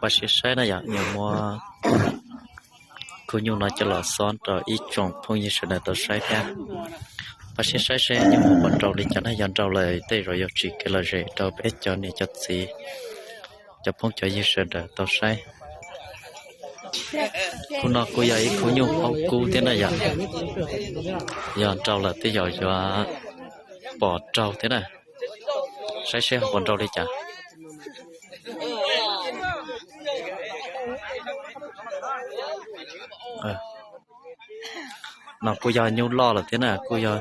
Pab siab saib na yom, yuav muab khub nyuj no coj los xob rau ib tsoom phooj ywg sawv daws tau saib thiab. Pab siab saib seb nyuj mus puas nrau li cas na, yog nrau lawm tej zaum yuav tsim kev lom zem rau peb cov niam cov txiv, cov phooj cov ywg sawv daws tau saib. Khub no kuj yog ib khub nyuj paub kub thiab na yom. Yog nrau lawm tej zaum yuav pom raug thiab na. Saib seb ho puas nrau li cas. No kuj yog nyuj loj lawm thiab na, kuj yog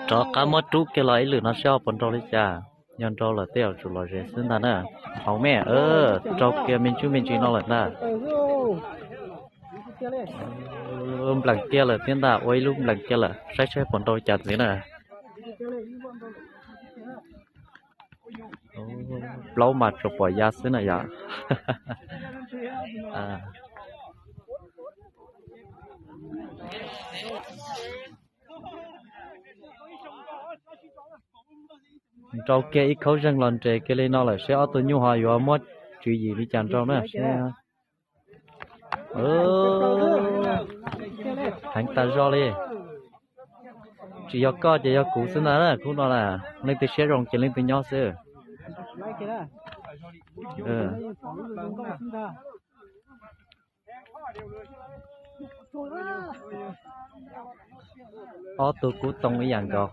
rov qab muab rub kiag los ib lwm no seb ho puas nrau li cas. Yog nrau lawm tej zaum tsum lom zem xwb ntag na. Hauv me, rau kiag me ntsuj me ntsis no lawm ntag. Nplees kiag lawm thiab ntag, ua ib lub nplees kiag lawm, saib saib puas nrau li cas ntxiv na. Plaub mas tsuas pom ya xwb na yom. Nrau kiag ib khaub zeeg los nres kiag li no lawm seb ob tug nyuj ho yuav muab tswv yim li cas nrau na seb. Heev tas zog li. Tsis yog koj ces yog kuv xwb ntag na, khub no na. Leej twg siab zoo ces leej twg nyob xwb. Ob tug kub too ib yam nkaus.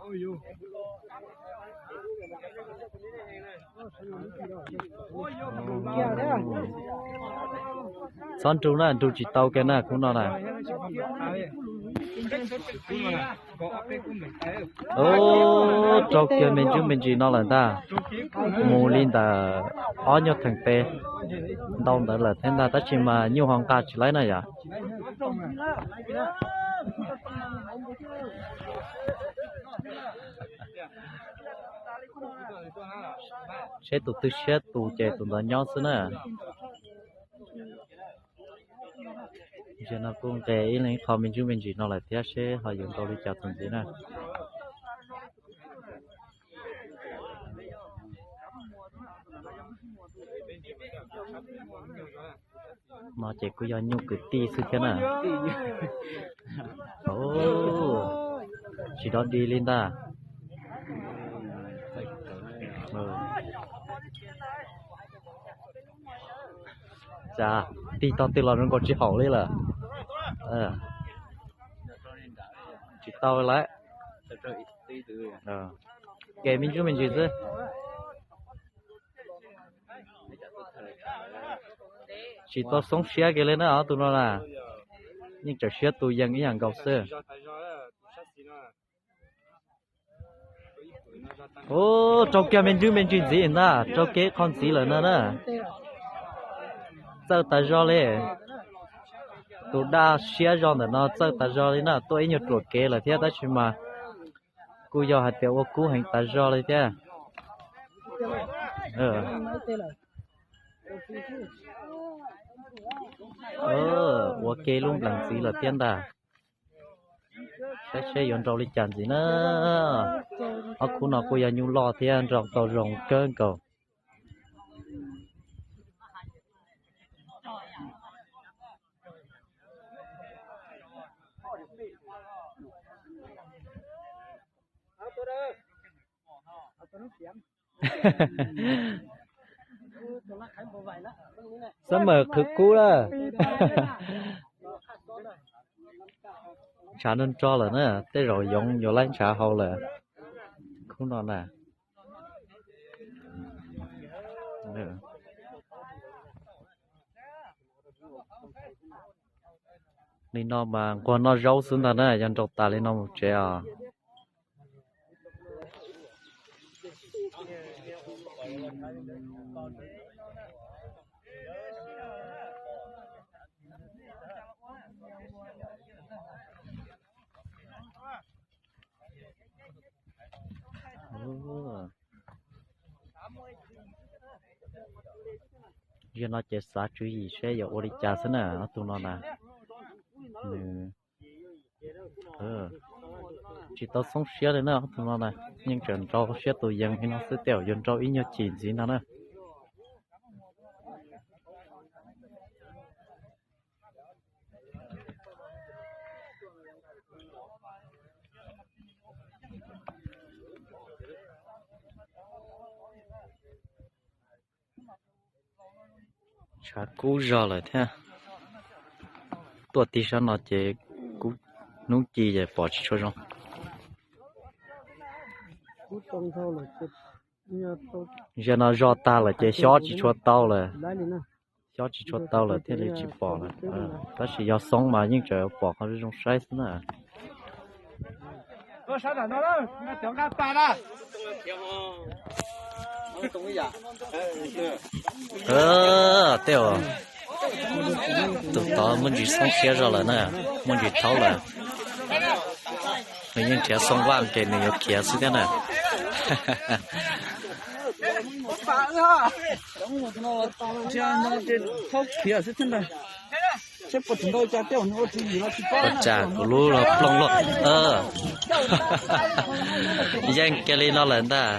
Txhob nrug na, nrug tsis tau kiag na khub no na. Rau kiag me ntsuj me ntsis no lawm ntag. Mus li ntawm ob nyuag theem tes ntau ntawd lawm thiab ntag, tab sis mas nyuj ho nqa tsis laib na yom. Seb tus twg siab tus ces tus ntawd nyob xwb na. Zaum no kuj nqes ib leeg qho me ntsuj me ntsis no lawm thiab, seb ho yuav nrau li cas tus ntxiv na. No ces kuj yog nyuj kwv tij xwb thiab na. Tsis dog dig li ntag. Cas tig tog twg los zoo nkaus tsis haum li lawm. Tsis tau lawm. Kev me ntsuj me ntsis xwb. Tsis tau xoob siab kiag li na, ob tug no na. Yeej tseem siab tus yees ib yam nkaus xwb. Ub, rau kiag me ntsuj me ntsis ntxiv ntag, rau kiag ib qho ntxiv lawm no na. Txawj tas zog li. Tus daj siab zog ntawm no txawj tas zog li na, tuaj ib nyuag ruam kev lawm thiab tab sis mas kuj yog hais tias ua kub heev tas zog li thiab. Ua ke lub nplees ntxiv lawm thiab ntag. Saib seb yuav nrau li cas ntxiv na. Ob khub no kuj yog nyuj loj thiab nrau tau zoo kawg nkaus. Xab mawm qhwv kub lawm. Ntshav nrog nrog lawm na, tej zaum yoov yuav laib ntshav hau lawm. Khub no na. Li no mas nquag noj zaub xwb ntag na, yog nrau tas li no mus tsev os. Yog no ces xav tswv yim seb yuav ua li cas xwb na, ob tug no na. Nws tsis tau xoob siab li na, ob tug no na. Yeej tseem nrau siab tus yees li no xwb, tej zaum yuav nrau ib nyuag chim ntxiv no na. Tshav kub zog lawm thiab. Tuaj tig sab no ces kub, hnub ci ces pom tsis tshua zoo. Zaum no zog tag lawm ces xyob tsis tshua tau lawm. Xyob tsis tshua tau lawm thiaj li tsis pom lawm. Tab sis yog xoob mas yeej tseem pom qhov zoo saib xwb na. Tej uas tus tod muaj ntsis xoob siab zog lawm na, muaj ntsis thaub lawm. Nws yeej nrhiav xoo vaj ces nws yuav khiav xwb thiab na. Ua cas kuv lub los plooj luaj. Yeej kiag li no lawm ntag.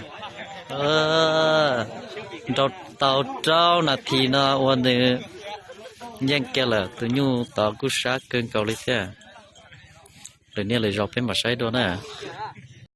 Nrau tau rau nas this no ua nws yeej kiag lawm, tus nyuj tod kuj sab kawg nkaus li thiab. Lwm niaj lwm zaus peb mam saib dua na.